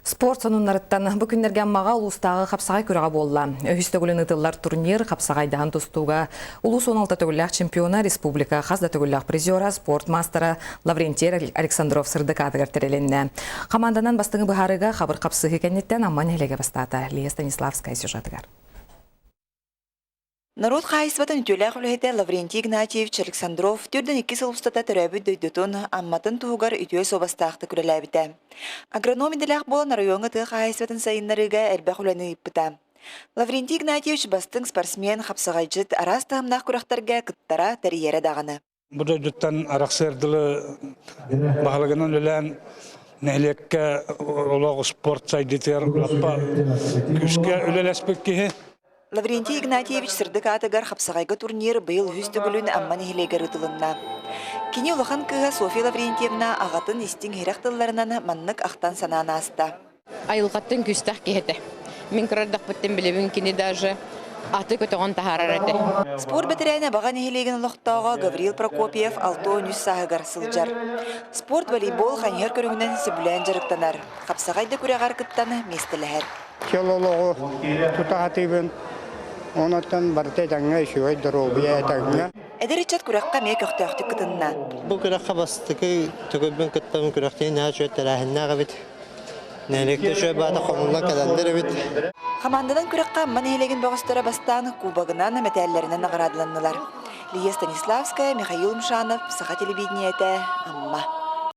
Спорт сонуннарыттан бу күннэргэ Аммаҕа улуустааҕы хапсаҕай күрэҕэ буолла. Үһүс төгүлүн ыытыллар турнир хапсаҕайдаһан тустууга улуус 16 төгүллээх чемпиона, республика хас да төгүллээх призера, спорт маастара Лаврентий Александров сырдык аатыгар тэрилиннэ. Хамаанданан бастыҥы быһаарыыга хабыр хапсыһыы кэнниттэн Амма нэһилиэгэ бастаата. Лия Станиславская сюжетыгар. Норуот хаһаайыстыбатын үтүөлээх үлэһитэ Лаврентий Игнатьевич Александров 42 сыл устата төрөөбүт дойдутун Амматын туһугар үтүө суобастаахтык үлэлээбитэ. Агроном идэлээх буолан оройуоҥҥа тыа хаһаайыстыбатын сайыннарыыга элбэх үлэни ыыппыта. Лаврентий Игнатьевич бастыҥ спортсмен, хапсаҕайдьыт, араас таһымнаах күрэхтэргэ кыттара, тэрийэрэ даҕаны. Бу дойдуттан арахсыар дылы баһылыгынан үлэлээн нэһилиэккэ олох спорт сайдыытыгар лаппа күүскэ үлэлэспит киһи. Лаврентий Игнатьевич сырдык аатыгар хапсаҕайга турнир быйыл үһүс төгүлүн Амма нэһилиэгэр ыытылынна. Кини улахан кыыһа Софья Лаврентьевна аҕатын истиҥ-иһирэх тылларынан маннык ахтан-санаан ааста. Айылҕаттан күүстээх киһи этэ. Мин кырардахпыттан билэбин кини даже аты көтөҕөн таһаарар этэ. Спорт бэтэрээнэ Баҕа нэһилиэгин олохтооҕо Гаврил Прокопьев 63 сааһыгар сылдьар. Спорт волейбол хайыһар көрүҥүнэн сөбүлээн дьарыктанар. Хапсаҕай да күрэҕэр кыттан миэстэлэһэр. Чөл олоҕу тута сатыыбын. Онон барыта этэҥҥэ үчүгэй доруобуйа этэҥҥэ. Эдэр ыччат күрэххэ эмиэ көхтөөхтүк кытынна. Бу күрэххэ бастакы төгүлбүн кыттабын күрэхтиин наһаа үчүгэй тэрээһиннээх эбит. Нэһилиэккэ үчүгэй баата хомуллан кэлэллэр эбит. Хамаанданан күрэххэ Амма нэһилиэгин бөҕөстөрө бастаан кубогынан, мэтээллэринэн наҕараадаланнылар. Лия Станиславская, Михаил Мшанов, Саха телевидениетэ, Амма.